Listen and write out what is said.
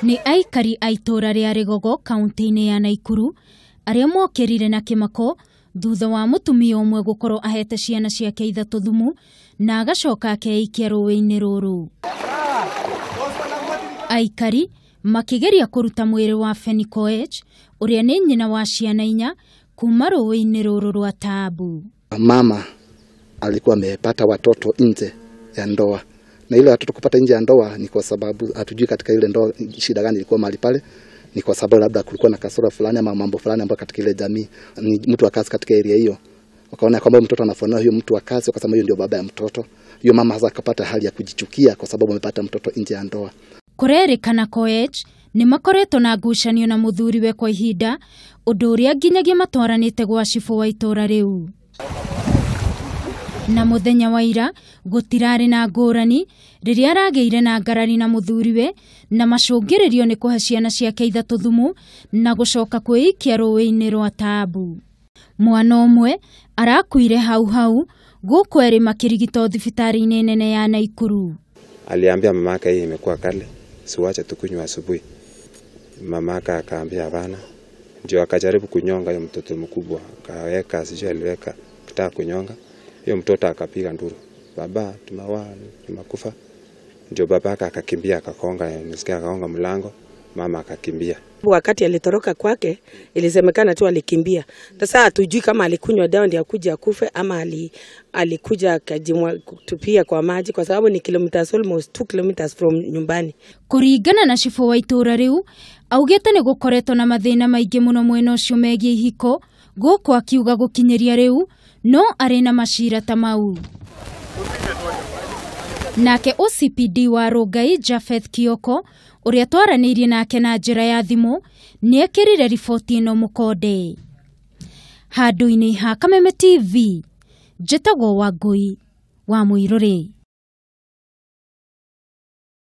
Nĩ aikari a itũũra rĩa Rĩgogo kaunti-inĩ ya Naikuru arĩa mokĩrire na kĩmako thutha wa mũtumia ũmwe gũkorwo ahete ciana ciake ithatũ thumu na agacoka akeikia rũĩ-inĩ rũrũ. Aikari makĩgeria kũruta mwĩrĩ wa Feni Koech ũrĩa nĩ nyina wa ciana inya kuma rũĩ-inĩ rũrũ rwa Taabu. Mama alikuwa amepata watoto nje ya ndoa, na ile watoto kupata nje ya ndoa ni kwa sababu hatujui katika ile ndoa shida gani ilikuwa mahali pale. Ni kwa sababu labda kulikuwa na kasoro fulani ama mambo fulani ambayo katika ile jamii ni mtu wa kazi katika area hiyo, wakaona kwamba mtoto anafanana huyo mtu wa kazi, wakasema hiyo ndio baba ya mtoto. Hiyo mama sasa akapata hali ya kujichukia kwa sababu amepata mtoto nje ya ndoa. Kũrerĩkana Koech nĩ makoretwo na ngucanio na mũthuriwe kwa ihinda, ũndũ ũrĩa nginyagia matwaranĩte gwa cibũ wa itũũra rĩu. Na mũthenya wa ira gũtirarĩ na ngũrani rĩrĩa aragĩire na ngarari na mũthuriwe na macũngĩrĩrio nĩ kũhe ciana ciake ithatũ thumu na gũcoka kwĩikia rũĩ-inĩ rwa Taabu. Mwana ũmwe arakuire hau hau gũkũ erĩ makĩrigitwo thibitarĩ-inĩ nene ya Naikuru. Aliambia mamake hii imekuwa kali, siwache tukunywa asubuhi. Mamake akaambia hapana, ndio akajaribu kunyonga hiyo mtoto mkubwa, akaweka sijui aliweka kitaka kunyonga hiyo mtoto akapiga nduru, baba tumawa tumakufa. Ndio babaka akakimbia akakonga, nisikia akakonga mlango, mama akakimbia. Wakati alitoroka kwake ilisemekana tu alikimbia. Sasa hatujui kama alikunywa dawa ndio akuja akufe ama alikuja akajimwa kwa maji, kwa sababu ni kilometers, almost 2 kilometers from nyumbani. Kũringana na cibũ wa itũũra rĩu augĩte nĩ gũkoretwo na mathĩna maingĩ mũno mwena ũcio megiĩ ihiko, gũkũ akiuga gũkinyĩria rĩu no arĩ na macira ta mau. Nake OCPD wa Rongai Japheth Kioko ũrĩa twaranĩirie nake na njĩra ya thimũ nĩekĩrire riboti ĩno mũkonde. Handũ-inĩ ha Kameme TV, njĩtagwo Wangũi wa Mũirũrĩ.